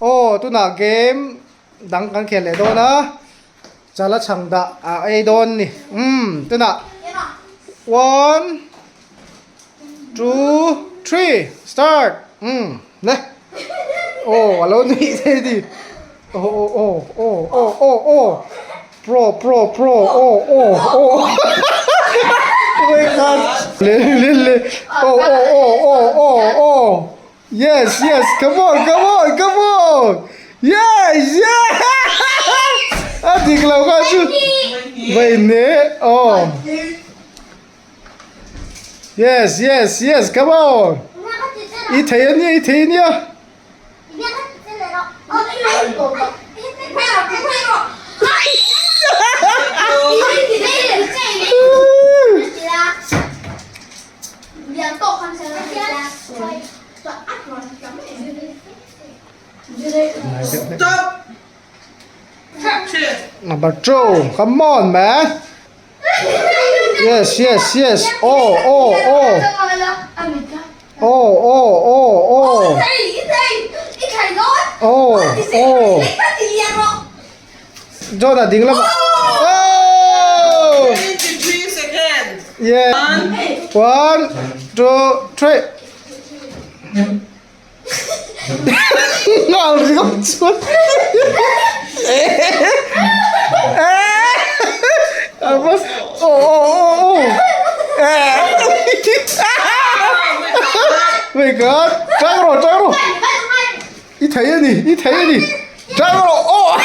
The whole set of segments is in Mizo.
Aw tunah game dang kan khel leh dawn a chala chhang dah a ei dawn ni umm tunah one two three start umm le aw a lo nuih thei a ni aw aw aw aw aw aw aw pro pro pro aw aw aw le le le aw aw aw aw aw aw. Yes yes come on come on come on yes yes a dik lo kha chu vai ne oh yes yes yes come on i thei ania i thei ania Stop! Capture! Number two, come on, man. Yes, yes, yes. Oh, oh, oh. Oh, oh, oh, oh. Oh, oh. Jonah ding lamah. Oh! 23 seconds. Yeah. One, two, three. Ngal ringawt chuan. Oh, oh, oh, oh. My God. Tang rawh, tang rawh. I thei a ni, i thei a ni. Tang rawh, aw!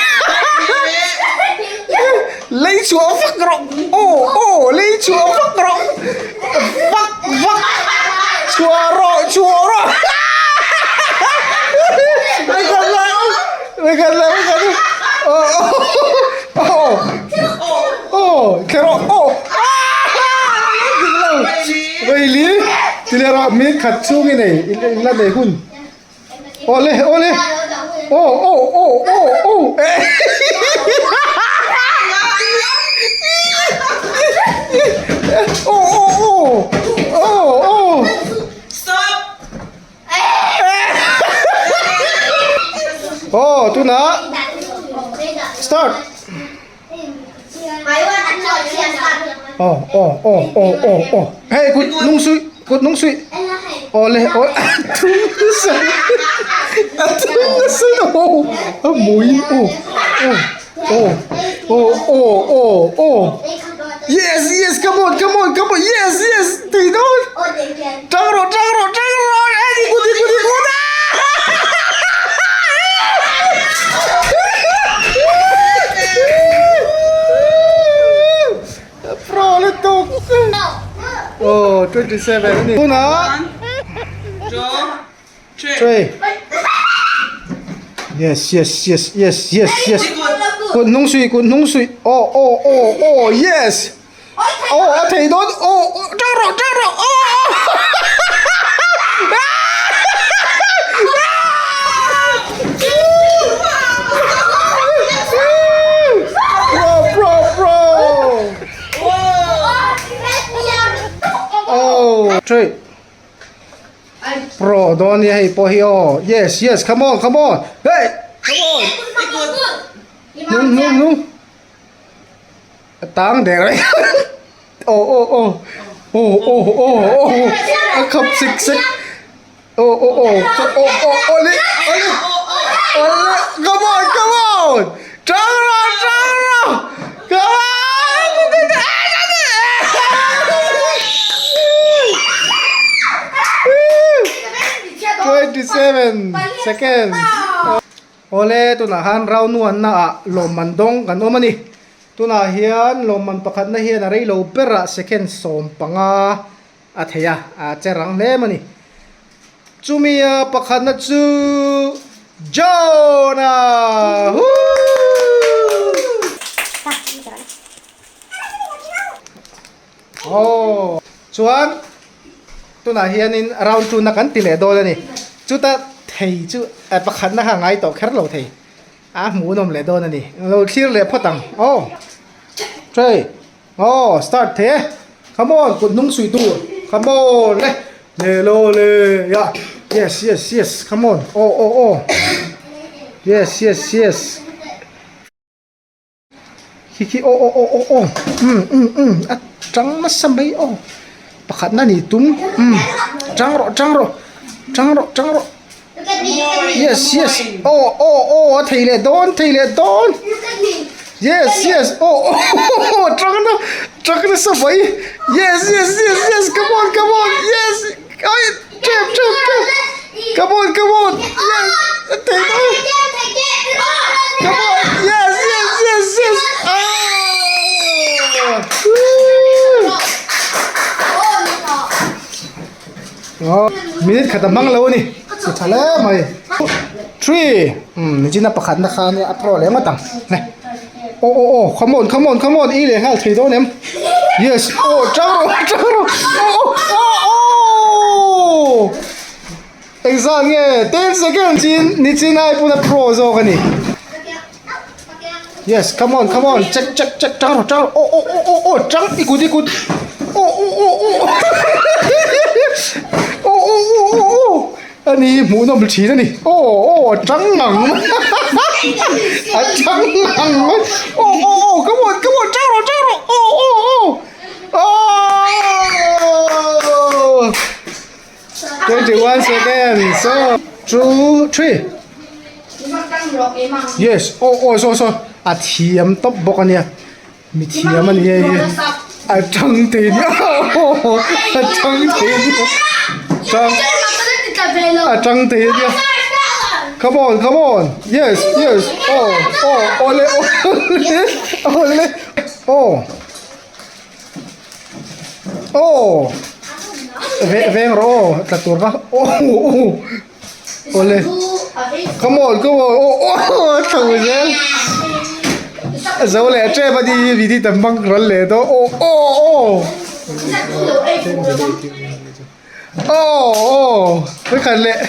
Lei chhuah vak rawh, aw, aw, lei chhuah vak rawh. Vak, vak. Chhuah rawh, chhuah rawh. Mai khat la, mai khat la, mai khat la. Aw, aw, aw, kher rawh, aw. Dik lo. Vaili, ti leh rawh, min khat chhungin ei, in la nei hun. Awle awle aw aw aw aw aw aw aw aw aw Stop! aw tunah start aw aw aw aw aw aw hei kut nung suih kut nung suih awle aw thung nasa a thung nasa aw a mawi aw aw aw aw aw aw aw yes yes come on come on come on yes yes tui dawn tang rawh tang rawh tang rawh e ni kut ni kut ni kut Pro lutuk. Oh, 27 ani. Tunah. Three. Yes, yes, yes, yes, yes, yes. Kut hnung suih, kut hnung suih. Oh, oh, oh, oh, yes. Oh, a thei dawn. Oh, tang rawh, tang rawh. Oh. Pro, pro, pro. Oh, three. Pro dawn nia hei pawh hi aw. Yes, yes, come on, come on. Hey, come on. Nung, nung, nung. A tang der mai aw aw aw aw aw aw aw a khap sek sek aw aw aw aw aw awle awle awle come on come on tang rawh tang rawh come on 27 seconds Awle, tunah khan Raunuanna ah lawmman dawng kan awm a ni. Tunah hian lawmman pakhatna hian a reilo berah second 15 a thei a, a che rang hle a ni. Chumi a pakhatna chu Jonah! Hoo! Aw, chuan tunah hianin round two na kan ti leh dawn a ni. Chuta thei chu pakhatna kha ngai tawh kher lo thei. A hmuh nawm leh dawn a ni. Lo thlir leh phawt ang. Aw, three, aw, start thei e. Come on, kut hnung suih tur. Come on le, le lo le ya. Yes, yes, yes, come on. Aw, aw, aw. Yes yes yes. Khi khi aw aw aw aw aw umm umm umm a tang nasa mai aw pakhatna ni tum umm tang rawh tang rawh tang rawh tang rawh yes yes aw aw aw a thei leh dawn thei leh dawn yes yes aw aw tang na tang nasa mai yes yes yes yes come on come on yes ai tap tap tap come on come on yes a thei dawn come on yes yes yes yes ah oh minute khat a hmang lo a ni ti tha hle mai three umm nichina pakhat na khan a pro leh ngawt ang nge aw aw aw come on come on come on i leh nghal thei dawn em yes aw tang rawh tang rawh aw aw aw engzat nge ten seconds in nichin ai pawh a pro zawk a ni yes come on come on check check check tang rawh tang rawh aw aw aw aw aw tang i kut i kut aw aw aw aw aw aw aw aw aw A ni hmuhnawm thin a ni aw aw a tang ngang mai a tang ngang mai aw aw aw come on come on tang rawh tang rawh aw aw aw aww 21 seconds so 2 3 yes aw aw saw saw a thiam tawp bawk a nia mi thiam a ni hei hi a tang thei nia a tang thei nia tang a tang thei nia come on come on yes yes aw aw awle awle awle aw aw ve veng rawh aw tla tur kha aw aw Awle come on come on aw aw tho zel zo leh tep a ni hi video tam bang ral leh dawn aw aw aw aw aw vawikhat leh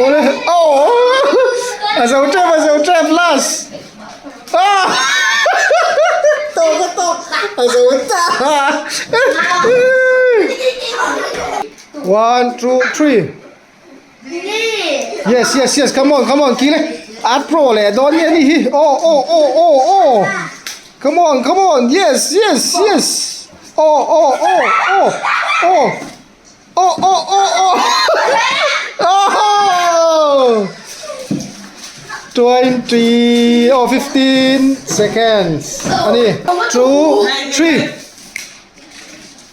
awle aw a zo tep a zo tep last. One, two, three. Yes, yes, yes. Come on, come on. Kile. A pro leh dawn nge ni hi. Oh, oh, oh, oh, oh. Come on, come on. Yes, yes, yes. Oh, oh, oh, oh, oh. Oh, oh, oh, oh. Oh! 20 oh 15 seconds. Ani, 2 3.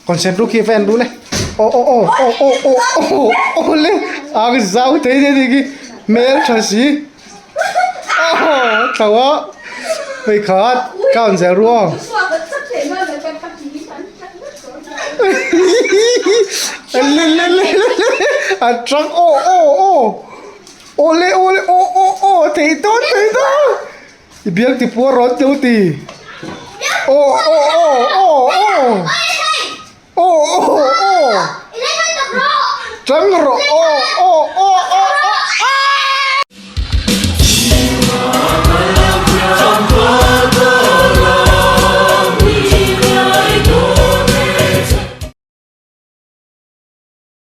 Concent ru khi fan ru le. Oh oh oh oh oh oh oh oh le. Ang zau thei de ni ki. Mel tha si. Oh, thawa. Hei khat count zel ru aw. A tang aw aw aw awle awle aw aw aw thei dawn thei dawn i biak ti puar rawn teu ti aw aw aw aw aw.